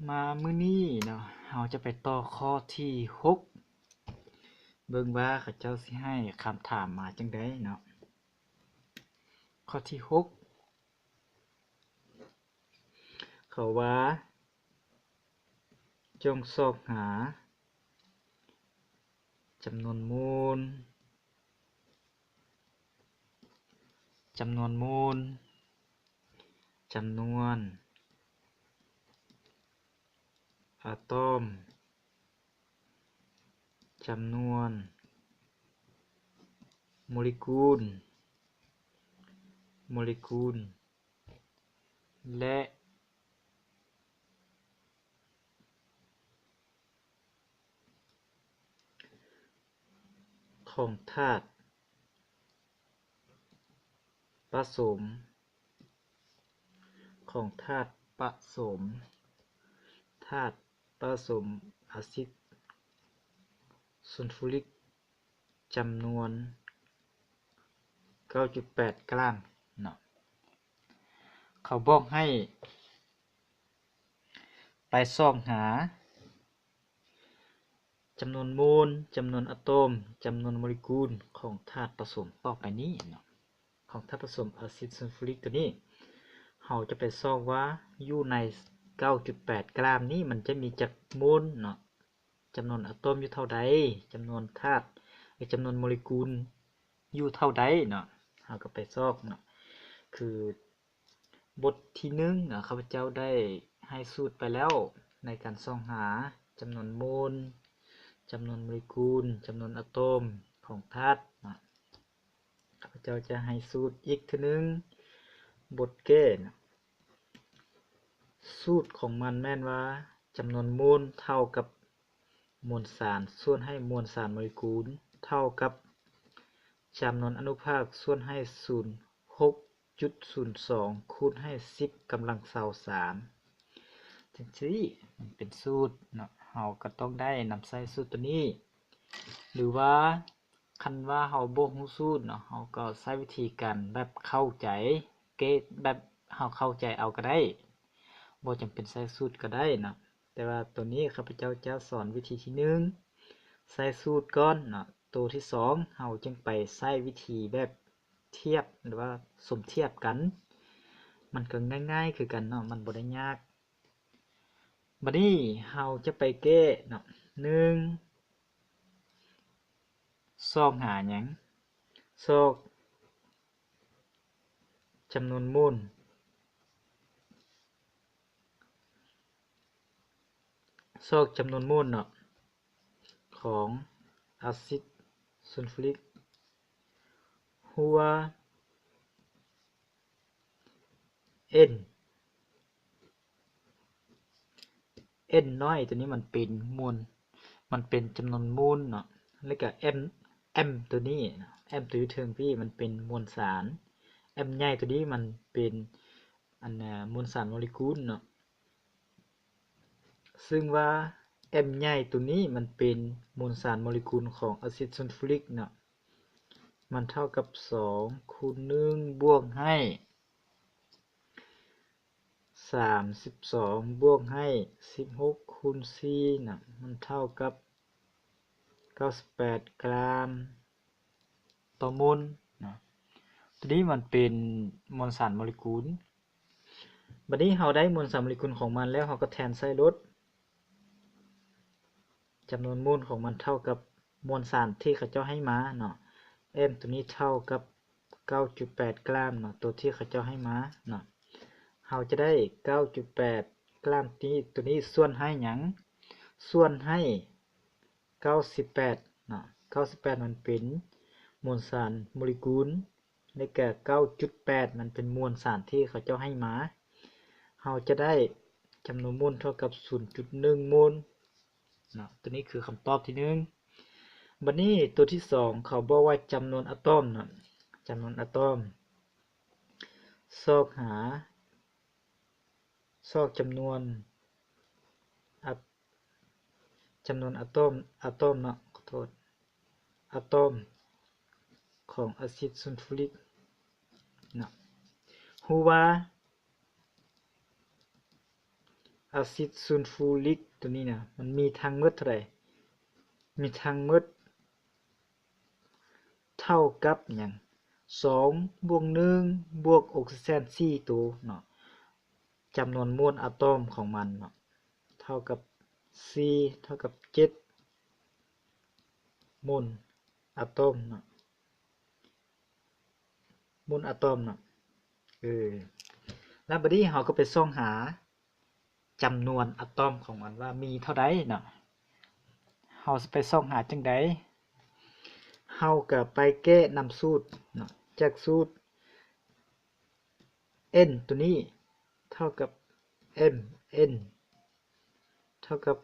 ມາມື້ນີ້ເນາະ ເຮົາຈະໄປຕໍ່ຂໍ້ທີຫົກ ເບິ່ງວ່າເຂົາເຈົ້າຊິໃຫ້ຄຳຖາມມາຈັ່ງໃດເນາະ. ຂໍ້ທີຫົກ ເຂົາວ່າ ຈົ່ງຊອກຫາຈຳນວນໂມນ ຈຳນວນໂມນ ຈຳນວນອາຕອມ ຈຳນວນໂມເລກຸນ ໂມເລກຸນ ແລະ ຂອງທາດປະສົມ ຂອງທາດປະສົມ ທາດປະສົມອາຊິດຊູນຟູຣິກ ຈຳນວນເກົ້າຈຸດແປດກຣາມເນາະ. ເຂົາບອກໃຫ້ໄປຊອກຫາ ຈຳນວນໂມນ, ຈຳນວນອາໂຕມ, ຈຳນວນໂມເລກຸນຂອງທາດປະສົມຕໍ່ໄປນີ້ເນາະ. ຂອງທາດປະສົມອາຊິດຊູນຟູຣິກໂຕນີ້ ເຮົາຈະໄປຊອກວ່າຢູ່ໃນເກົ້າຈຸດແປດກຣາມນີ້ ມັນຈະມີຈັກໂມນເນາະ, ຈຳນວນອາໂຕມຢູ່ເທົ່າໃດ, ຈຳນວນທາດ ຫຼື ຈຳນວນໂມເລກຸນຢູ່ເທົ່າໃດເນາະ, ເຮົາກໍໄປຊອກເນາະ. ຄື ບົດທີໜຶ່ງເນາະ ຂ້າພະເຈົ້າໄດ້ໃຫ້ສູດໄປແລ້ວ ໃນການຊອກຫາຈຳນວນໂມນ, ຈຳນວນໂມເລກຸນ, ຈຳນວນອາໂຕມຂອງທາດເນາະ. ຂ້າພະເຈົ້າຈະໃຫ້ສູດອີກເທື່ອໜຶ່ງ, ບົດແກ້ເນາະ ສູດຂອງມັນແມ່ນວ່າ ຈຳນວນໂມນເທົ່າກັບມວນສານສ່ວນໃຫ້ມວນສານໂມເລກຸນ ເທົ່າກັບຈຳນວນອະນຸພາກສ່ວນໃຫ້ສູນ ຫົກຈຸດສູນສອງ ຄູນໃຫ້ສິບກຳລັງຊາວສາມ ຈັ່ງຊີ້ ມັນເປັນສູດເນາະ, ເຮົາກໍຕ້ອງໄດ້ນຳໃຊ້ສູດໂຕນີ້ ຫຼືວ່າຄັນວ່າເຮົາບໍ່ຮູ້ສູດເນາະ ເຮົາກໍໃຊ້ວິທີການແບບເຂົ້າໃຈ ເກດແບບເຮົາເຂົ້າໃຈເອົາກໍໄດ້ ບໍ່ຈຳເປັນໃຊ້ສູດກໍໄດ້ເນາະ. ແຕ່ວ່າໂຕນີ້ຂ້າພະເຈົ້າຈະສອນວິທີທີໜຶ່ງ ໃຊ້ສູດກ່ອນເນາະ, ໂຕທີສອງເຮົາຈຶ່ງໄປໃຊ້ວິທີແບບທຽບ ຫຼືວ່າສົມທຽບກັນ, ມັນກໍງ່າຍໆຄືກັນເນາະ, ມັນບໍ່ໄດ້ຍາກ. ບັດນີ້ເຮົາຈະໄປແກ້ເນາະ, ໜຶ່ງ ຊອກຫາຫຍັງ? ຊອກ ຈຳນວນໂມນ ຊອກຈຳນວນໂມນເນາະ ຂອງອາຊິດຊູນຟູຣິກ ຮູ້ວ່າ N N ນ້ອຍໂຕນີ້ມັນເປັນໂມນ ມັນເປັນຈຳນວນໂມນເນາະ, ແລ້ວກະ M M ໂຕນີ້ M ໂຕຢູ່ເທິງພີ້ມັນເປັນມວນສານ, M ໃຫຍ່ໂຕນີ້ມັນເປັນ ອັນ ມວນສານໂມເລກຸນເນາະ. ຊຶ່ງວ່າ M ໃຫຍ່ໂຕນີ້ມັນເປັນມວນສານໂມເລກຸນຂອງອາຊິດຊູນຟູຣິກເນາະ, ມັນເທົ່າກັບສອງຄູນໜຶ່ງບວກໃຫ້ ສາມສິບສອງບວກໃຫ້ສິບຫົກຄູນສີ່ນະ ມັນເທົ່າກັບເກົ້າສິບແປດກຣາມຕໍ່ໂມນນະ. ໂຕນີ້ມັນເປັນມວນສານໂມເລກຸນ. ບັດນີ້ເຮົາໄດ້ມວນສານໂມເລກຸນຂອງມັນແລ້ວ ເຮົາກໍແທນໃສ່ໂລດ. ຈຳນວນໂມນຂອງມັນເທົ່າກັບມວນສານທີ່ເຂົາເຈົ້າໃຫ້ມາເນາະ, M ໂຕນີ້ເທົ່າກັບເກົ້າຈຸດແປດກຣາມເນາະ ໂຕທີ່ເຂົາເຈົ້າໃຫ້ມາເນາະ. ເຮົາຈະໄດ້ເກົ້າຈຸດແປດກຣາມນີ້ ໂຕນີ້ສ່ວນໃຫ້ຫຍັງ? ສ່ວນໃຫ້ເກົ້າສິບແປດເນາະ, ເກົ້າສິບແປດມັນເປັນມວນສານໂມເລກຸນ ແລະກະເກົ້າຈຸດແປດມັນເປັນມວນສານທີ່ເຂົາເຈົ້າໃຫ້ມາ, ເຮົາຈະໄດ້ຈຳນວນໂມນເທົ່າກັບສູນຈຸດໜຶ່ງໂມນເນາະ. ໂຕນີ້ຄືຄຳຕອບທີໜຶ່ງ. ບັດນີ້ໂຕທີສອງ ເຂົາບອກວ່າຈຳນວນອາຕອມເນາະ, ຈຳນວນອາຕອມ ຊອກຫາ ຊອກຈຳນວນອາ ຈຳນວນອາໂຕມ ອາໂຕມເນາະ ຂໍໂທດ ອາໂຕມຂອງອາຊິດຊູນຟູຣິກເນາະ. ຮູ້ວ່າ ອາຊິດຊູນຟູຣິກໂຕນີ້ນະ ມັນມີທັງໝົດເທົ່າໃດ? ມີທັງໝົດເທົ່າກັບຫຍັງ? ສອງບວກໜຶ່ງບວກອົກຊີເຈນສີ່ໂຕເນາະ, ຈຳນວນໂມນອາຕອມຂອງມັນເນາະ ເທົ່າກັບສີ່ ເທົ່າກັບເຈັດໂມນອາຕອມເນາະ. ໂມນອາຕອມເນາະ. ເອີ ແລ້ວບັດນີ້ເຮົາກໍໄປສ່ອງຫາຈຳນວນອາຕອມຂອງມັນວ່າມີເທົ່າໃດເນາະ. ເຮົາຊິໄປສ່ອງຫາຈັ່ງໃດ? ເຮົາກໍໄປແກ້ນຳສູດເນາະ, ຈາກສູດ N ໂຕນີ້ເທົ່າກັບ M N ເທົ່າກັບ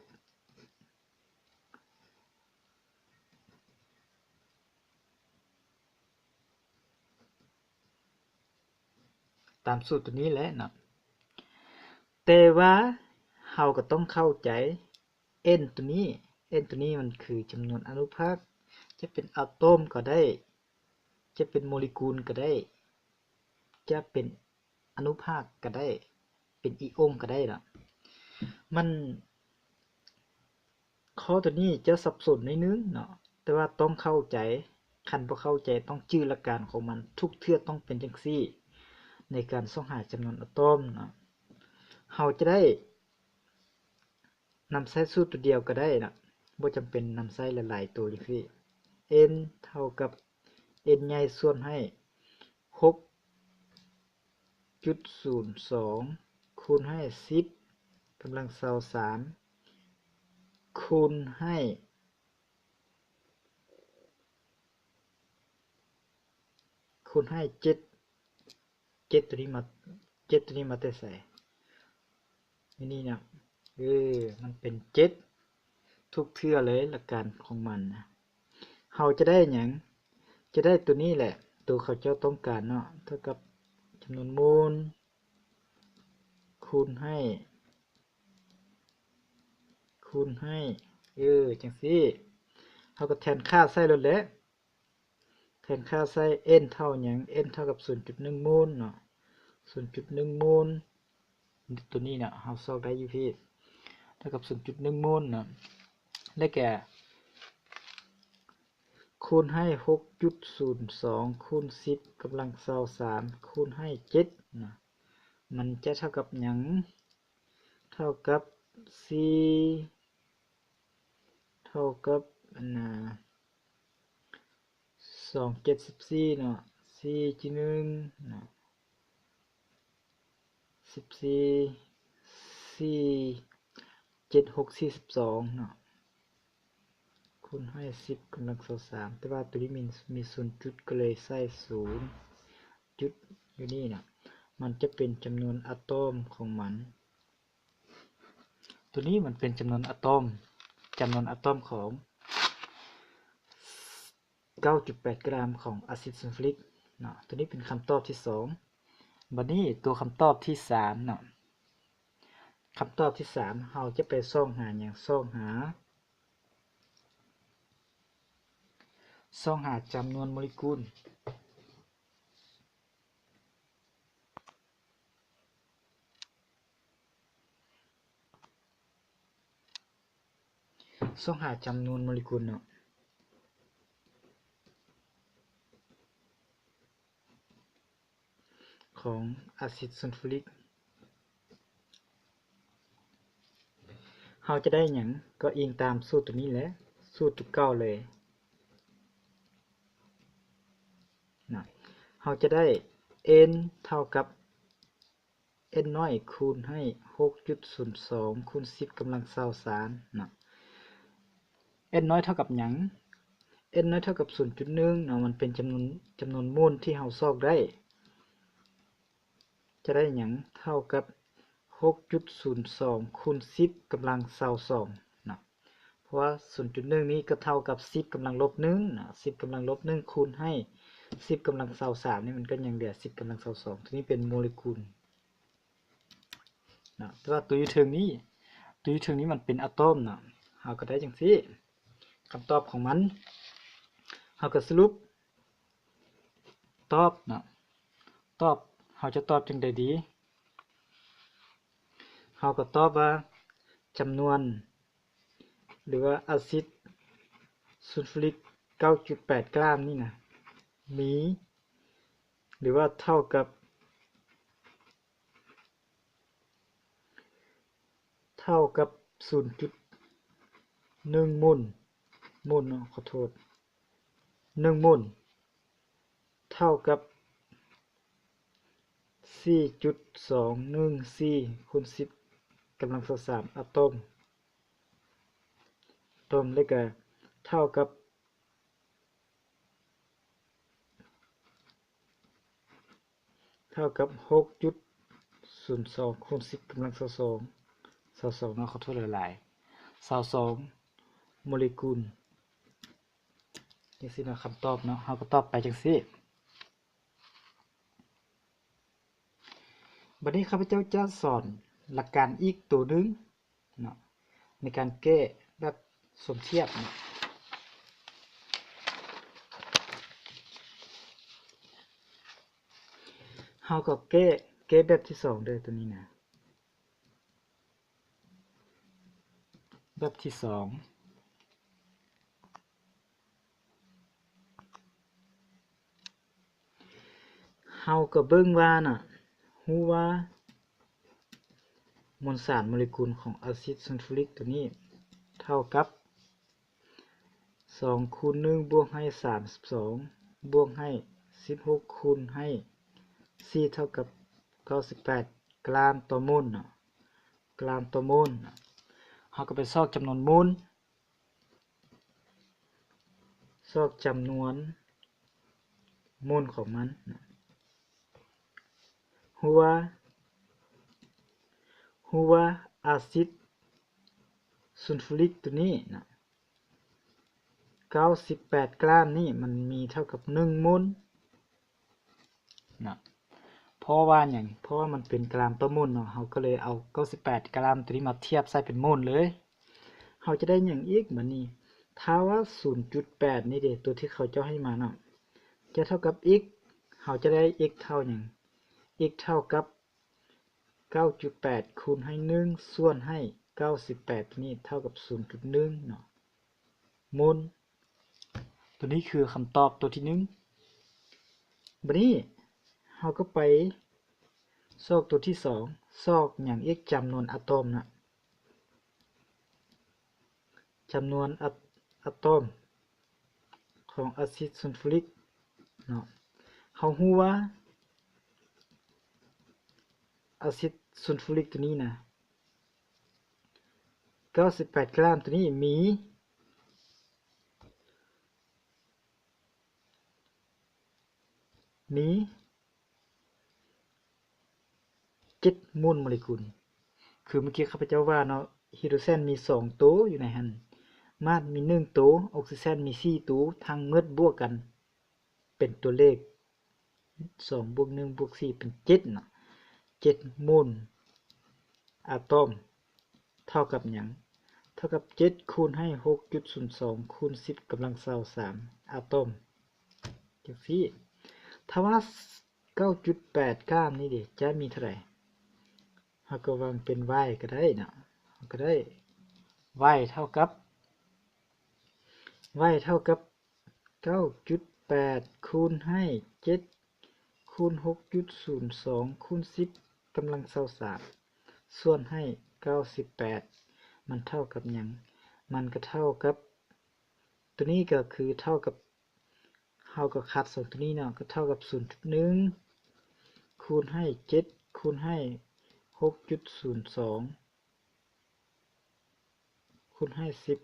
ຕາມສູດໂຕນີ້ແຫຼະເນາະ. ແຕ່ວ່າເຮົາກໍຕ້ອງເຂົ້າໃຈ N ໂຕນີ້, N ໂຕນີ້ມັນຄືຈຳນວນອະນຸພາກ, ຈະເປັນອາໂຕມກໍໄດ້, ຈະເປັນໂມເລກຸນກໍໄດ້, ຈະເປັນ ອະນຸພາກກໍໄດ້, ເປັນອີອົງກໍໄດ້ເນາະ. ມັນ ຂໍ້ໂຕນີ້ຈະສັບສົນໜ້ອຍໜຶ່ງເນາະ, ແຕ່ວ່າຕ້ອງເຂົ້າໃຈ, ຄັນບໍ່ເຂົ້າໃຈຕ້ອງຈື່ຫຼັກການຂອງມັນ, ທຸກເທື່ອຕ້ອງເປັນຈັ່ງຊີ້ ໃນການຊອກຫາຈຳນວນອາຕອມເນາະ. ເຮົາຈະໄດ້ ນຳໃຊ້ສູດຕົວດຽວກໍໄດ້ນະ, ບໍ່ຈຳເປັນນຳໃຊ້ຫຼາຍໆໂຕຈັ່ງຊີ້. N ເທົ່າກັບ N ໃຫຍ່ສ່ວນໃຫ້ຫົກຈຸດສູນສອງ ຄູນໃຫ້ສິບກຳລັງຊາວສາມ ຄູນໃຫ້ ຄູນໃຫ້ເຈັດ ເຈັດໂຕນີ້ມາ ເຈັດໂຕນີ້ມາແຕ່ໃສ? ນີ້ນະ ເອີ ມັນເປັນເຈັດທຸກເທື່ອເລີຍ ຫຼັກການຂອງມັນນະ. ເຮົາຈະໄດ້ຫຍັງ? ຈະໄດ້ໂຕນີ້ແຫຼະ ໂຕເຂົາເຈົ້າຕ້ອງການເນາະ ເທົ່າກັບຈຳນວນໂມນ ຄູນໃຫ້ ຄູນໃຫ້ ເອີ ຈັ່ງຊີ້ ເຮົາກໍແທນຄ່າໃສ່ໂລດແຫຼະ. ແທນຄ່າໃສ່ N ເທົ່າຫຍັງ? N ເທົ່າກັບສູນຈຸດໜຶ່ງໂມນເນາະ, ສູນຈຸດໜຶ່ງໂມນ ໂຕນີ້ເນາະ ເຮົາຊອກໄດ້ຢູ່ພີ້ ເທົ່າກັບສູນຈຸດໜຶ່ງໂມນເນາະ, ແລ້ວກະ ຄູນໃຫ້ຫົກຈຸດສູນສອງ ຄູນສິບກຳລັງຊາວສາມ ຄູນໃຫ້ເຈັດນະ, ມັນຈະເທົ່າກັບຫຍັງ? ເທົ່າກັບສີ່ ເທົ່າກັບ ອັນນ່າ ສອງເຈັດສິບສີ່ເນາະ, ສີ່ຈີໜຶ່ງເນາະ ສິບສີ່ ສີ່ ເຈັດຫົກສີ່ສິບສອງເນາະ ຄູນໃຫ້ສິບກຳລັງຊາວສາມ ແຕ່ວ່າໂຕນີ້ມີ ມີສູນຈຸດ ກໍເລີຍໃສ່ສູນຈຸດຢູ່ນີ້ເນາະ, ມັນຈະເປັນຈຳນວນອາຕອມຂອງມັນ. ໂຕນີ້ມັນເປັນຈຳນວນອາຕອມ ຈຳນວນອາຕອມຂອງເກົ້າຈຸດແປດກຣາມຂອງອາຊິດຊູນຟູຣິກເນາະ. ໂຕນີ້ເປັນຄຳຕອບທີສອງ. ບັດນີ້ຕົວຄຳຕອບທີສາມເນາະ, ຄຳຕອບທີສາມ ເຮົາຈະໄປຊອກຫາຫຍັງ? ຊອກຫາ ຊອກຫາຈຳນວນໂມເລກຸນ. ຊອກຫາຈຳນວນໂມເລກຸນເນາະ ຂອງອາຊິດຊູນຟູຣິກ. ເຮົາຈະໄດ້ຫຍັງ? ກໍອີງຕາມສູດໂຕນີ້ແຫຼະ, ສູດໂຕເກົ່າເລີຍນະ. ເຮົາຈະໄດ້ N ເທົ່າກັບ N ນ້ອຍຄູນໃຫ້ຫົກຈຸດສູນສອງຄູນສິບກຳລັງຊາວສາມນະ. N ນ້ອຍເທົ່າກັບຫຍັງ? N ນ້ອຍເທົ່າກັບສູນຈຸດໜຶ່ງເນາະ, ມັນເປັນຈຳນວນ ຈຳນວນໂມນທີ່ເຮົາຊອກໄດ້. ຈະໄດ້ຫຍັງ? ເທົ່າກັບຫົກຈຸດສູນສອງຄູນສິບກຳລັງຊາວສອງນະ. ເພາະວ່າສູນຈຸດໜຶ່ງນີ້ກໍເທົ່າກັບສິບກຳລັງລົບໜຶ່ງນະ, ສິບກຳລັງລົບໜຶ່ງຄູນໃຫ້ສິບກຳລັງຊາວສາມນີ້ ມັນກໍຍັງເຫຼືອສິບກຳລັງຊາວສອງ. ໂຕນີ້ເປັນໂມເລກຸນນະ, ແຕ່ວ່າໂຕຢູ່ເທິງນີ້ ໂຕຢູ່ເທິງນີ້ມັນເປັນອາໂຕມນະ. ເຮົາກໍໄດ້ຈັ່ງຊີ້ ຄຳຕອບຂອງມັນ. ເຮົາກໍສະຫຼຸບຕອບນະ, ຕອບ ເຮົາຈະຕອບຈັ່ງໃດດີ? ເຮົາກໍຕອບວ່າຈຳນວນ ຫຼືວ່າອາຊິດຊູນຟູຣິກເກົ້າຈຸດແປດກຣາມນີ້ນະ ມີ ຫຼືວ່າເທົ່າກັບ ເທົ່າກັບສູນຈຸດໜຶ່ງໂມນ ໂມນເນາະ ຂໍໂທດ ໜຶ່ງໂມນ ເທົ່າກັບສີ່ຈຸດສອງໜຶ່ງສີ່ຄູນສິບກຳລັງຊາວສາມອາຕອມ ອາຕອມ ແລ້ວກະເທົ່າກັບ ເທົ່າກັບຫົກຈຸດສູນສອງຄູນສິບກຳລັງຊາວສອງ ຊາວສອງເນາະ ຂໍໂທດຫຼາຍໆ ຊາວສອງໂມເລກຸນ ຈັ່ງຊີ້ເນາະ ຄຳຕອບເນາະ ເຮົາກໍຕອບໄປຈັ່ງຊີ້. ບັດນີ້ຂ້າພະເຈົ້າຈະສອນຫຼັກການອີກໂຕໜຶ່ງເນາະ ໃນການແກ້ແບບສົມທຽບເນາະ ເຮົາກໍແກ້ ແກ້ແບບທີສອງເດີ ໂຕນີ້ນະ ແບບທີສອງ ເຮົາກໍເບິ່ງວ່ານະ ຮູ້ວ່າມວນສານໂມເລກຸນຂອງອາຊິດຊູນຟູຣິກໂຕນີ້ເທົ່າກັບ ສອງຄູນໜຶ່ງບວກໃຫ້ສາມສິບສອງ ບວກໃຫ້ສິບຫົກຄູນໃຫ້ສີ່ ເທົ່າກັບເກົ້າສິບແປດກຣາມຕໍ່ໂມນເນາະ ກຣາມຕໍ່ໂມນເນາະ ເຮົາກໍໄປຊອກຈຳນວນໂມນ ຊອກຈຳນວນໂມນຂອງມັນເນາະ ຮູ້ວ່າ ຮູ້ວ່າອາຊິດຊູນຟູຣິກໂຕນີ້ນະ ເກົ້າສິບແປດກຣາມນີ້ ມັນມີເທົ່າກັບໜຶ່ງໂມນນະ ເພາະວ່າຫຍັງ? ເພາະວ່າມັນເປັນກຣາມຕໍ່ໂມນເນາະ ເຮົາກໍເລີຍເອົາເກົ້າສິບແປດກຣາມໂຕນີ້ມາທຽບໃສ່ເປັນໂມນເລີຍ. ເຮົາຈະໄດ້ຫຍັງອີກບາດນີ້? ຖ້າວ່າສູນຈຸດແປດນີ້ເດ ໂຕທີ່ເຂົາເຈົ້າໃຫ້ມາເນາະ ຈະເທົ່າກັບ x ເຮົາຈະໄດ້ x ເທົ່າຫຍັງ? x ເທົ່າກັບ ເກົ້າຈຸດແປດຄູນໃຫ້ໜຶ່ງ ສ່ວນໃຫ້ເກົ້າສິບແປດ ໂຕນີ້ເທົ່າກັບສູນຈຸດໜຶ່ງເນາະ ໂມນ. ໂຕນີ້ຄືຄຳຕອບໂຕທີໜຶ່ງ. ບາດນີ້ເຮົາກໍໄປຊອກໂຕທີສອງ ຊອກຫຍັງອີກ? ຈຳນວນອາຕອມນະ ຈຳນວນອາ ອາຕອມຂອງອາຊິດຊູນຟູຣິກເນາະ. ເຮົາຮູ້ວ່າອາຊິດຊູນຟູຣິກໂຕນີ້ນະ ເກົ້າສິບແປດກຣາມ ໂຕນີ້ມີ ມີເຈັດໂມນໂມເລກຸນ. ຄືເມື່ອກີ້ຂ້າພະເຈົ້າວ່າເນາະ ຮີໂດຣແຊນມີສອງໂຕຢູ່ໃນຫັ້ນ, ມາດມີໜຶ່ງໂຕ, ອົກຊີແຊນມີສີ່ໂຕ, ທັງໝົດບວກກັນເປັນຕົວເລກ ສອງບວກໜຶ່ງບວກສີ່ເປັນເຈັດເນາະ, ເຈັດໂມນອາຕອມ ເທົ່າກັບຫຍັງ? ເທົ່າກັບເຈັດຄູນໃຫ້ຫົກຈຸດສູນສອງຄູນສິບກຳລັງຊາວສາມອາຕອມ ຈັ່ງຊີ້. ຖ້າວ່າເກົ້າຈຸດແປດກຣາມນີ້ເດ ຈະມີເທົ່າໃດ? ເຮົາກໍວາງເປັນ y ກໍໄດ້ເນາະ, ເຮົາກໍໄດ້ y ເທົ່າກັບ y ເທົ່າກັບ ເກົ້າຈຸດແປດຄູນໃຫ້ເຈັດຄູນຫົກຈຸດສູນສອງຄູນສິບກຳລັງຊາວສາມ ສ່ວນໃຫ້ເກົ້າສິບແປດ ມັນເທົ່າກັບຫຍັງ? ມັນກໍເທົ່າກັບ ໂຕນີ້ກໍຄືເທົ່າກັບ ເຮົາກໍຄັດສອງໂຕນີ້ເນາະ ກໍເທົ່າກັບສູນຈຸດໜຶ່ງຄູນໃຫ້ເຈັດຄູນໃຫ້ຫົກຈຸດສູນສອງ ຄູນໃຫ້ສິບ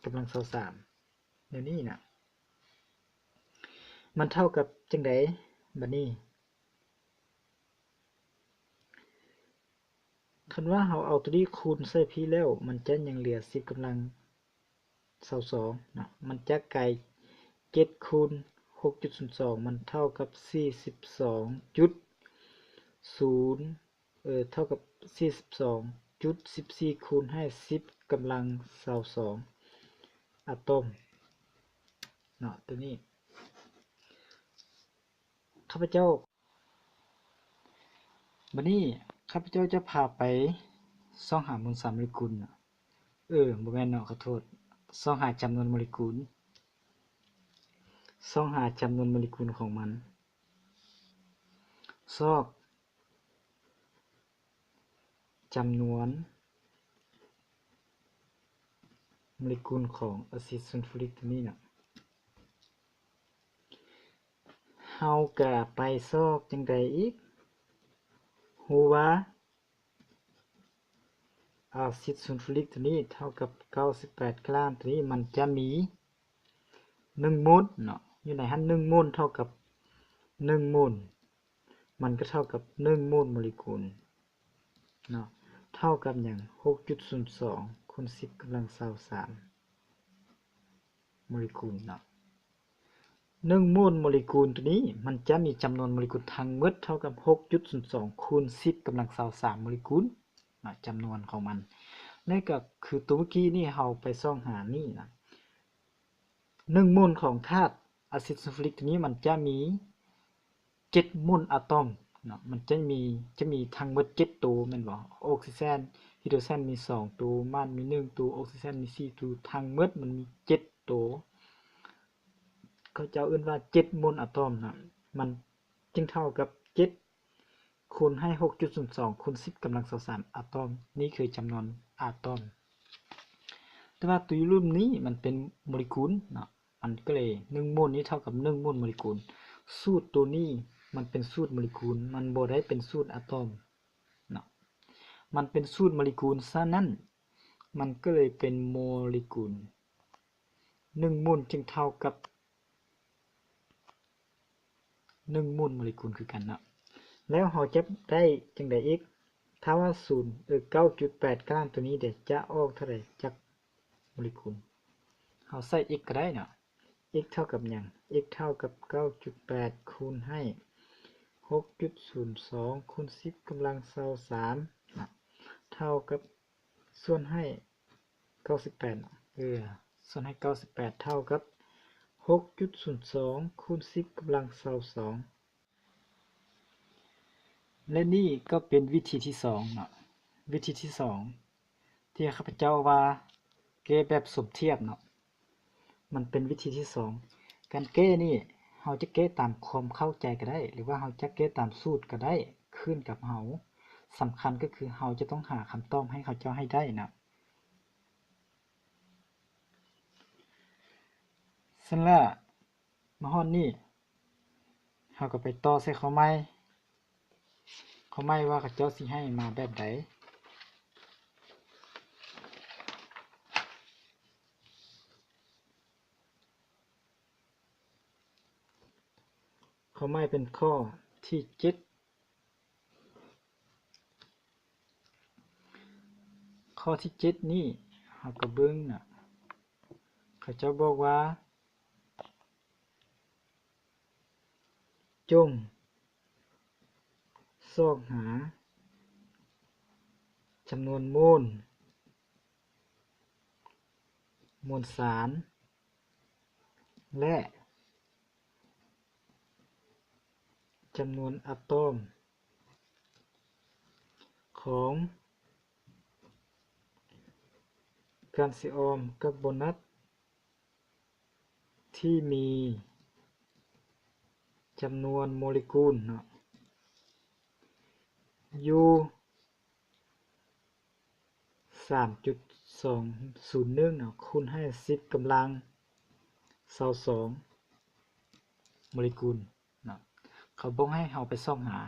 ກຳລັງຊາວສາມ ແນວນີ້ນະ ມັນເທົ່າກັບຈັ່ງໃດ? ບາດນີ້ ຄັນວ່າເຮົາເອົາໂຕນີ້ຄູນໃສ່ພີ້ແລ້ວ ມັນຈະຍັງເຫຼືອສິບກຳລັງຊາວສອງເນາະ, ມັນຈະກາຍເຈັດຄູນຫົກຈຸດສູນສອງ ມັນເທົ່າກັບສີ່ສິບສອງຈຸດສູນ ເອີ ເທົ່າກັບສີ່ສິບສອງຈຸດສິບສີ່ຄູນໃຫ້ສິບກຳລັງຊາວສອງອາຕອມເນາະ ໂຕນີ້. ຂ້າພະເຈົ້າ ບາດນີ້ຂ້າພະເຈົ້າຈະພາໄປ ຊອກຫາມວນສານໂມເລກຸນ ເອີ ບໍ່ແມ່ນເນາະ ຂໍໂທດ ຊອກຫາຈຳນວນໂມເລກຸນ ຊອກຫາຈຳນວນໂມເລກຸນຂອງມັນ ຊອກ ຈຳນວນໂມເລກຸນຂອງອາຊິດຊູນຟູຣິກໂຕນີ້ນະ ເຮົາກະໄປຊອກຈັ່ງໃດອີກ? ຮູ້ວ່າອາຊິດຊູນຟູຣິກໂຕນີ້ເທົ່າກັບເກົ້າສິບແປດກຣາມ ໂຕນີ້ມັນຈະມີໜຶ່ງໂມນເນາະ ຢູ່ໃນຫັ້ນໜຶ່ງໂມນເທົ່າກັບໜຶ່ງໂມນ ມັນກໍເທົ່າກັບໜຶ່ງໂມນໂມເລກຸນເນາະ ເທົ່າກັບຫຍັງ? ຫົກຈຸດສູນສອງ ຄູນ ສິບ ກຳລັງ ຊາວສາມ ໂມເລກຸນເນາະ ໜຶ່ງໂມນໂມເລກຸນໂຕນີ້ ມັນຈະມີຈຳນວນໂມເລກຸນທັງໝົດເທົ່າກັບ ຫົກຈຸດສູນສອງ ຄູນ ສິບ ກຳລັງ ຊາວສາມ ໂມເລກຸນເນາະ ຈຳນວນຂອງມັນ ແລະກໍຄືໂຕເມື່ອກີ້ນີ້ເຮົາໄປຊອກຫານີ້ນະ ໜຶ່ງໂມນຂອງທາດອາຊິດຊູນຟູຣິກໂຕນີ້ ມັນຈະມີເຈັດໂມນອາຕອມເນາະ ມັນຈະມີ ຈະມີທັງໝົດເຈັດໂຕແມ່ນບໍ່? ອົກຊີເຈນ ຮີໂດຣເຈນມີສອງໂຕ ມາດມີໜຶ່ງໂຕ ອົກຊີເຈນມີສີ່ໂຕ ທັງໝົດມັນມີເຈັດໂຕ ເຂົາເຈົ້າເອີ້ນວ່າເຈັດໂມນອາຕອມນະ ມັນຈຶ່ງເທົ່າກັບເຈັດ ຄູນໃຫ້ ຫົກຈຸດສູນສອງ ຄູນ ສິບ ກຳລັງ ຊາວສາມ ອາຕອມ ນີ້ຄືຈຳນວນອາຕອມ ແຕ່ວ່າໂຕຢູ່ລຸ່ມນີ້ມັນເປັນໂມເລກຸນເນາະ ມັນກໍເລີຍ ໜຶ່ງໂມນນີ້ເທົ່າກັບໜຶ່ງໂມນໂມເລກຸນ ສູດໂຕນີ້ມັນເປັນສູດໂມເລກຸນ ມັນບໍ່ໄດ້ເປັນສູດອາຕອມເນາະ ມັນເປັນສູດໂມເລກຸນ ສະນັ້ນມັນກໍເລີຍເປັນໂມເລກຸນ ໜຶ່ງໂມນຈຶ່ງເທົ່າກັບ ໜຶ່ງໂມນໂມເລກຸນຄືກັນເນາະ ແລ້ວເຮົາຈະໄດ້ຈັ່ງໃດອີກ? ຖ້າວ່າສູນ ເອີ ເກົ້າຈຸດແປດກຣາມໂຕນີ້ເດ ຈະອອກເທົ່າໃດຈັກໂມເລກຸນ? ເຮົາໃສ່ x ກໍໄດ້ເນາະ x ເທົ່າກັບຫຍັງ? x ເທົ່າກັບເກົ້າຈຸດແປດ ຄູນໃຫ້ ຫົກຈຸດສູນສອງ ຄູນ ສິບ ກຳລັງ ຊາວສາມ ເທົ່າກັບ ສ່ວນໃຫ້ເກົ້າສິບແປດ ເອີ ສ່ວນໃຫ້ເກົ້າສິບແປດ ເທົ່າກັບ ຫົກຈຸດສູນສອງ ຄູນ ສິບ ກຳລັງ ຊາວສອງ ແລະນີ້ກໍເປັນວິທີທີສອງເນາະ ວິທີທີສອງ ທີ່ຂ້າພະເຈົ້າວ່າແກ້ແບບສົມທຽບເນາະ ມັນເປັນວິທີທີສອງ ການແກ້ນີ້ເຮົາຈະແກ້ຕາມຄວາມເຂົ້າໃຈກໍໄດ້ ຫຼືວ່າເຮົາຈະແກ້ຕາມສູດກໍໄດ້ ຂຶ້ນກັບເຮົາ ສຳຄັນກໍຄືເຮົາຈະຕ້ອງຫາຄຳຕອບໃຫ້ເຂົາເຈົ້າໃຫ້ໄດ້ນະ ຊັ້ນລະ ມາຮອດນີ້ ເຮົາກໍໄປຕໍ່ໃສ່ຂໍ້ໃໝ່ ຂໍ້ໃໝ່ວ່າເຂົາເຈົ້າຊິໃຫ້ມາແບບໃດ ຂໍ້ໃໝ່ເປັນຂໍ້ທີເຈັດ ຂໍ້ທີເຈັດນີ້ ເຮົາກໍເບິ່ງນະ ເຂົາເຈົ້າບອກວ່າ ຈົ່ງຊອກຫາຈຳນວນໂມນ ມວນສານ ແລະ ຈຳນວນອາຕອມຂອງການຊີອອມກາໂບນັດ ທີ່ມີຈຳນວນໂມເລກຸນເນາະ ຢູ່ ສາມຈຸດສອງສູນໜຶ່ງເນາະ ຄູນໃຫ້ສິບກຳລັງຊາວສອງໂມເລກຸນເນາະ ເຂົາບອກໃຫ້ເຮົາໄປຊອກຫາ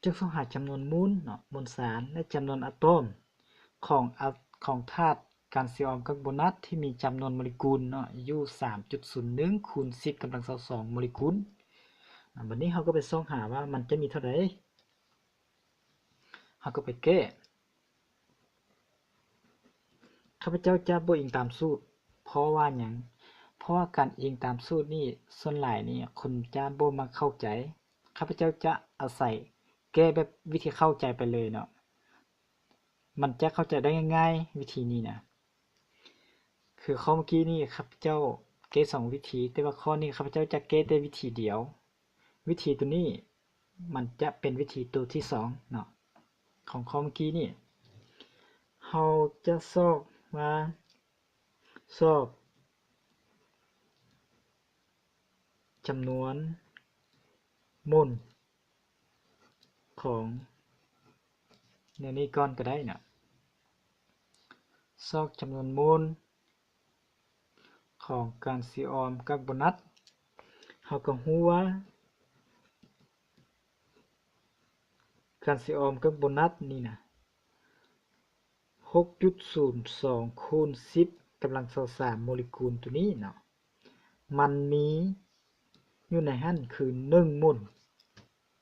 ຈຶ່ງຊອກຫາຈຳນວນໂມນເນາະ ມວນສານ ແລະ ຈຳນວນອາຕອມຂອງອາ ຂອງທາດການຊີອອມກາໂບນັດທີ່ມີຈຳນວນໂມເລກຸນເນາະ ຢູ່ສາມຈຸດສູນໜຶ່ງຄູນສິບກຳລັງຊາວສອງໂມເລກຸນ. ອາ ບັດນີ້ເຮົາກໍໄປຊອກຫາວ່າມັນຈະມີເທົ່າໃດ? ເຮົາກໍໄປແກ້. ຂ້າພະເຈົ້າຈະບໍ່ອີງຕາມສູດ. ເພາະວ່າຫຍັງ? ເພາະວ່າການອີງຕາມສູດນີ້ ສ່ວນຫຼາຍນີ້ຄົນຈະບໍ່ມັກເຂົ້າໃຈ. ຂ້າພະເຈົ້າຈະອາໄສແກ້ແບບວິທີເຂົ້າໃຈໄປເລີຍເນາະ. ມັນຈະເຂົ້າໃຈໄດ້ງ່າຍໆ ວິທີນີ້ນະ. ຄືຂໍ້ເມື່ອກີ້ນີ້ຂ້າພະເຈົ້າແກ້ສອງວິທີ, ແຕ່ວ່າຂໍ້ນີ້ຂ້າພະເຈົ້າຈະແກ້ແຕ່ວິທີດຽວ. ວິທີໂຕນີ້ມັນຈະເປັນວິທີໂຕທີສອງເນາະ ຂອງຂໍ້ເມື່ອກີ້ນີ້. ເຮົາຈະຊອກມາ ຊອກຈຳນວນໂມນຂອງແນວນີ້ກ່ອນກໍໄດ້ນະ. ຊອກຈຳນວນໂມນຂອງການຊີອອມກັກໂບນັດ. ເຮົາກໍຮູ້ວ່າການຊີອອມກັກໂບນັດນີ້ນະ ຫົກຈຸດສູນສອງຄູນສິບກຳລັງຊາວສາມໂມເລກຸນໂຕນີ້ເນາະ ມັນມີຢູ່ໃນຫັ້ນຄືໜຶ່ງໂມນ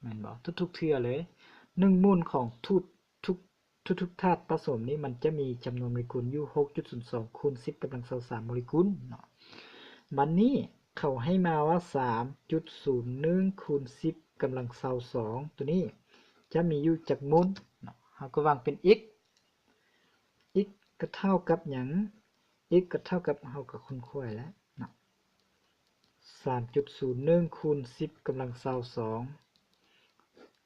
ແມ່ນບໍ່? ທຸກໆເທື່ອເລີຍ ໜຶ່ງໂມນຂອງທຸກ ທຸກ ທຸກໆທາດປະສົມນີ້ ມັນຈະມີຈຳນວນໂມເລກຸນຢູ່ຫົກຈຸດສູນສອງຄູນສິບກຳລັງຊາວສາມໂມເລກຸນເນາະ. ບັດນີ້ເຂົາໃຫ້ມາວ່າສາມຈຸດສູນໜຶ່ງຄູນສິບກຳລັງຊາວສອງໂຕນີ້ ຈະມີຢູ່ຈັກໂມນເນາະ. ເຮົາກໍວາງເປັນ x x ກໍເທົ່າກັບຫຍັງ? x ກໍເທົ່າກັບ ເຮົາກໍຄົ້ນຄວ້າແລ້ວເນາະ ສາມຈຸດສູນໜຶ່ງຄູນສິບກຳລັງຊາວສອງ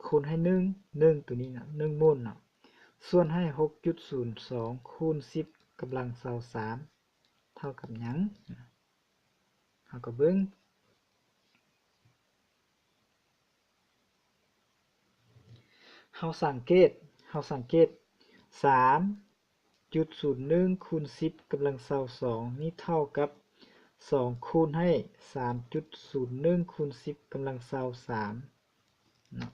ຄູນໃຫ້ໜຶ່ງ ໜຶ່ງໂຕນີ້ນະ ໜຶ່ງໂມນເນາະ ສ່ວນໃຫ້ຫົກຈຸດສູນສອງຄູນສິບກຳລັງຊາວສາມ ເທົ່າກັບຫຍັງ? ເຮົາກໍເບິ່ງ ເຮົາສັງເກດ ເຮົາສັງເກດ ສາມຈຸດສູນໜຶ່ງຄູນສິບກຳລັງຊາວສອງນີ້ເທົ່າກັບສອງຄູນໃຫ້ສາມຈຸດສູນໜຶ່ງຄູນສິບກຳລັງຊາວສາມເນາະ.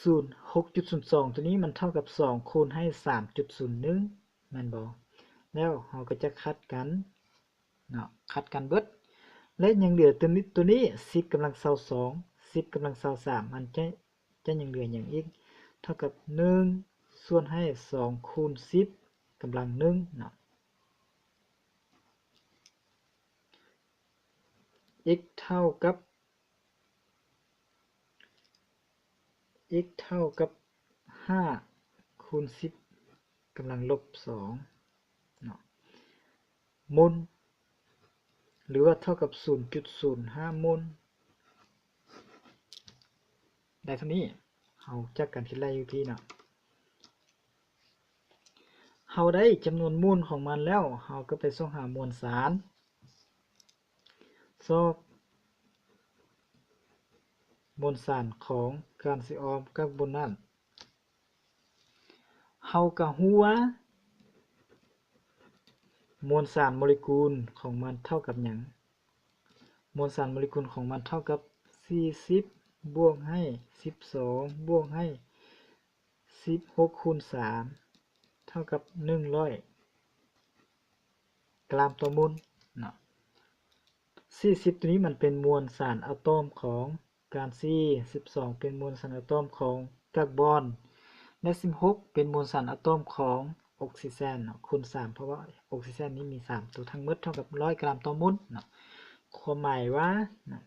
ສູນ ຫົກຈຸດສູນສອງໂຕນີ້ມັນເທົ່າກັບສອງຄູນໃຫ້ສາມຈຸດສູນໜຶ່ງ ແມ່ນບໍ່? ແລ້ວເຮົາກໍຈະຂັດກັນເນາະ ຂັດກັນເບິດ ແລະ ຍັງເຫຼືອໂຕນີ້ ໂຕນີ້ສິບກຳລັງຊາວສອງ ສິບກຳລັງຊາວສາມ ມັນຈະ ຈະຍັງເຫຼືອຫຍັງອີກ? ເທົ່າກັບໜຶ່ງສ່ວນໃຫ້ສອງຄູນສິບກຳລັງໜຶ່ງເນາະ x ເທົ່າກັບ x ເທົ່າກັບຫ້າຄູນສິບກຳລັງລົບສອງເນາະ ໂມນ ຫຼືວ່າເທົ່າກັບສູນຈຸດສູນຫ້າໂມນ ໄດ້ເທົ່ານີ້. ເຮົາຈັດການຄິດໄລ່ຢູ່ທີ່ເນາະ ເຮົາໄດ້ຈຳນວນໂມນຂອງມັນແລ້ວ ເຮົາກໍໄປຊອກຫາມວນສານ ຊອກມວນສານຂອງການຊີອອມກັກໂບນັດ. ເຮົາກໍຮູ້ວ່າມວນສານໂມເລກຸນຂອງມັນເທົ່າກັບຫຍັງ? ມວນສານໂມເລກຸນຂອງມັນເທົ່າກັບສີ່ສິບບວກໃຫ້ສິບສອງບວກໃຫ້ ສິບຫົກຄູນສາມ ເທົ່າກັບໜຶ່ງຮ້ອຍກຣາມຕໍ່ໂມນເນາະ. ສີ່ສິບໂຕນີ້ມັນເປັນມວນສານອາຕອມຂອງການຊີ, ສິບສອງເປັນມວນສານອາຕອມຂອງກາກບອນ ແລະ ສິບຫົກເປັນມວນສານອາຕອມຂອງອົກຊີເຈນເນາະ ຄູນສາມ ເພາະວ່າອົກຊີເຈນນີ້ມີສາມໂຕ ທັງໝົດເທົ່າກັບຮ້ອຍກຣາມຕໍ່ໂມນເນາະ. ຄວາມໝາຍວ່າເນາະ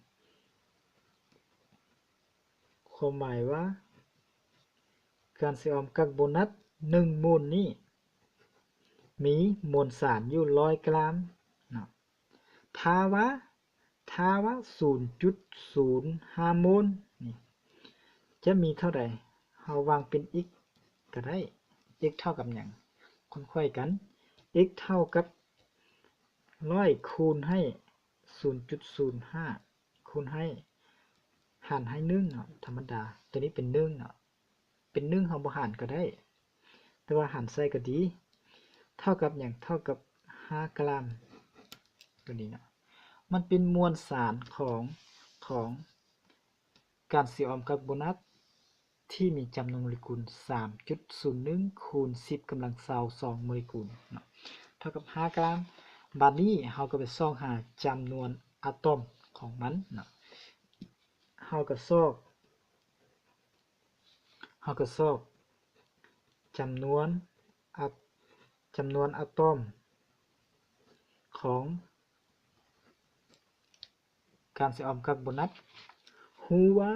ຄວາມໝາຍວ່າ ການຊີອອມກັກໂບນັດໜຶ່ງໂມນນີ້ ມີມວນສານຢູ່ຮ້ອຍກຣາມເນາະ. ຖ້າວ່າ ຖ້າວ່າສູນຈຸດສູນຫ້າໂມນນີ້ ຈະມີເທົ່າໃດ? ເຮົາວາງເປັນ x ກໍໄດ້. x ເທົ່າກັບຫຍັງ? ຄົ້ນຄວ້າກັນ. x ເທົ່າກັບຮ້ອຍຄູນໃຫ້ສູນຈຸດສູນຫ້າ ຄູນໃຫ້ ຫານໃຫ້ໜຶ່ງເນາະ ທຳມະດາ ໂຕນີ້ເປັນໜຶ່ງເນາະ ເປັນໜຶ່ງເຮົາບໍ່ຫານກໍໄດ້ ແຕ່ວ່າຫານໃສ່ກໍດີ. ເທົ່າກັບຫຍັງ? ເທົ່າກັບຫ້າກຣາມ ໂຕນີ້ເນາະ ມັນເປັນມວນສານຂອງ ຂອງການຊີອອມກັກໂບນັດ ທີ່ມີຈຳນວນໂມເລກຸນສາມຈຸດສູນໜຶ່ງຄູນສິບກຳລັງຊາວສອງໂມເລກຸນເນາະ ເທົ່າກັບຫ້າກຣາມ. ບາດນີ້ເຮົາກໍໄປຊອກຫາຈຳນວນອາຕອມຂອງມັນເນາະ ເຮົາກໍຊອກ ເຮົາກໍຊອກຈຳນວນອາ ຈຳນວນອາຕອມຂອງ ການຊີອອມກັກໂບນັດ ຮູ້ວ່າ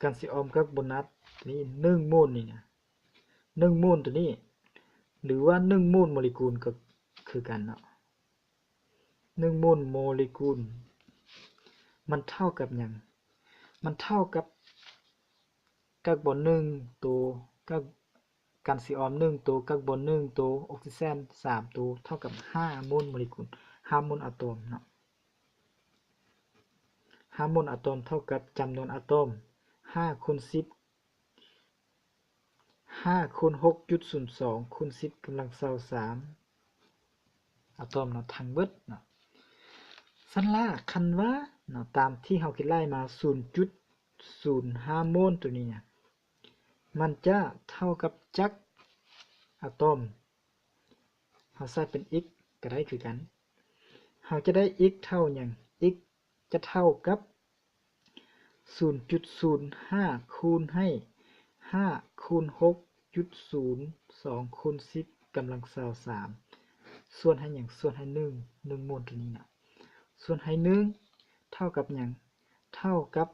ການຊີອອມກັກໂບນັດນີ້ໜຶ່ງໂມນນີ້ນະ ໜຶ່ງໂມນໂຕນີ້ ຫຼືວ່າໜຶ່ງໂມນໂມເລກຸນກໍຄືກັນເນາະ ໜຶ່ງໂມນໂມເລກຸນ ມັນເທົ່າກັບຫຍັງ? ມັນເທົ່າກັບ ກັກບອນໜຶ່ງໂຕ ກັກ ການຊີອອມໜຶ່ງໂຕ ກັກບອນໜຶ່ງໂຕ ອົກຊີເຈນສາມໂຕ ເທົ່າກັບຫ້າໂມນໂມເລກຸນ ຫ້າໂມນອາໂຕມເນາະ. ຫ້າໂມນອາໂຕມເທົ່າກັບຈຳນວນອາໂຕມ ຫ້າຄູນສິບ ຫ້າຄູນຫົກຈຸດສູນສອງຄູນສິບກຳລັງຊາວສາມອາໂຕມເນາະ ທັງເບິດເນາະ. ຊັ້ນລະ ຄັນວ່າເນາະ ຕາມທີ່ເຮົາຄິດໄລ່ມາ ສູນຈຸດສູນຫ້າໂມນໂຕນີ້ນະ ມັນຈະເທົ່າກັບຈັກອາໂຕມ? ເຮົາໃສ່ເປັນ x ກໍໄດ້ຄືກັນ. ເຮົາຈະໄດ້ x ເທົ່າຫຍັງ? X ຈະເທົ່າກັບສູນຈຸດສູນຫ້າຄູນໃຫ້ຫ້າຄູນຫົກຈຸດສູນສອງຄູນສິບກຳລັງຊາວສາມ ສ່ວນໃຫ້ຫຍັງ? ສ່ວນໃຫ້ໜຶ່ງ ໜຶ່ງໂມນໂຕນີ້ນະ ສ່ວນໃຫ້ໜຶ່ງເທົ່າກັບຫຍັງ? ເທົ່າກັບ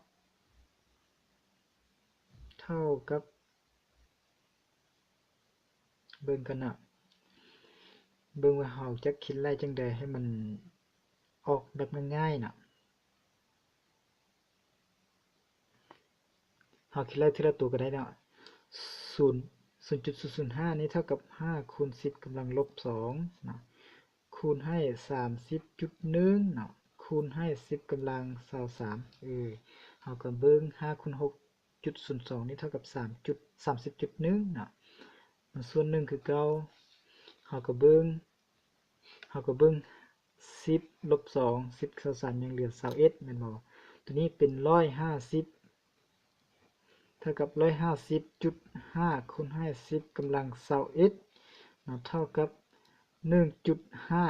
ເທົ່າກັບ ເບິ່ງກັນເນາະ ເບິ່ງວ່າເຮົາຈະຄິດໄລ່ຈັ່ງໃດໃຫ້ມັນອອກແບບງ່າຍໆເນາະ. ເຮົາຄິດໄລ່ເທື່ອລະໂຕກໍໄດ້ເນາະ ສູນ ສູນຈຸດສູນສູນຫ້ານີ້ເທົ່າກັບຫ້າຄູນສິບກຳລັງລົບສອງເນາະ ຄູນໃຫ້ສາມສິບຈຸດໜຶ່ງເນາະ ຄູນໃຫ້ສິບກຳລັງຊາວສາມ ເອີ ເຮົາກໍເບິ່ງຫ້າຄູນຫົກຈຸດສູນສອງນີ້ເທົ່າກັບສາມຈຸດ ສາມສິບຈຸດໜຶ່ງເນາະ ມັນສ່ວນໜຶ່ງຄືເກົ່າ. ເຮົາກໍເບິ່ງ ເຮົາກໍເບິ່ງສິບລົບສອງ ສິບ ຊາວສາມ ຍັງເຫຼືອຊາວເອັດແມ່ນບໍ່? ໂຕນີ້ເປັນຮ້ອຍຫ້າສິບ ເທົ່າກັບຮ້ອຍຫ້າສິບຈຸດຫ້າຄູນໃຫ້ສິບກຳລັງຊາວເອັດເນາະ ເທົ່າກັບໜຶ່ງຈຸດຫ້າ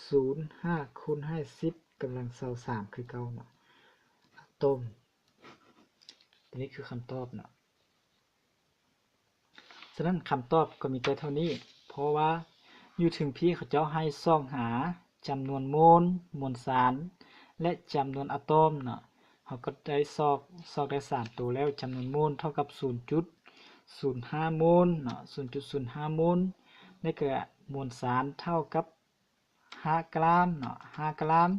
ສູນຫ້າຄູນໃຫ້ສິບກຳລັງຊາວສາມຄືເກົ່າເນາະ ອາໂຕມ. ໂຕນີ້ຄືຄຳຕອບເນາະ. ສະນັ້ນຄຳຕອບກໍມີແຕ່ເທົ່ານີ້ ເພາະວ່າຢູ່ເທິງພີ້ເຂົາເຈົ້າໃຫ້ຊອກຫາຈຳນວນໂມນ ມວນສານ ແລະ ຈຳນວນອາໂຕມເນາະ. ເຮົາກໍໄດ້ຊອກ ຊອກໄດ້ສາມໂຕແລ້ວ ຈຳນວນໂມນເທົ່າກັບສູນຈຸດສູນຫ້າໂມນເນາະ ສູນຈຸດສູນຫ້າໂມນ ແລະ ກໍມວນສານເທົ່າກັບ ຫ້າກຣາມເນາະ ຫ້າກຣາມ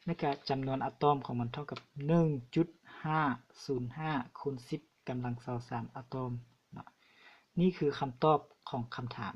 ແລະກະຈຳນວນອາໂຕມຂອງມັນເທົ່າກັບໜຶ່ງຈຸດຫ້າສູນຫ້າຄູນສິບກຳລັງຊາວສາມອາໂຕມເນາະ. ນີ້ຄືຄຳຕອບຂອງຄຳຖາມ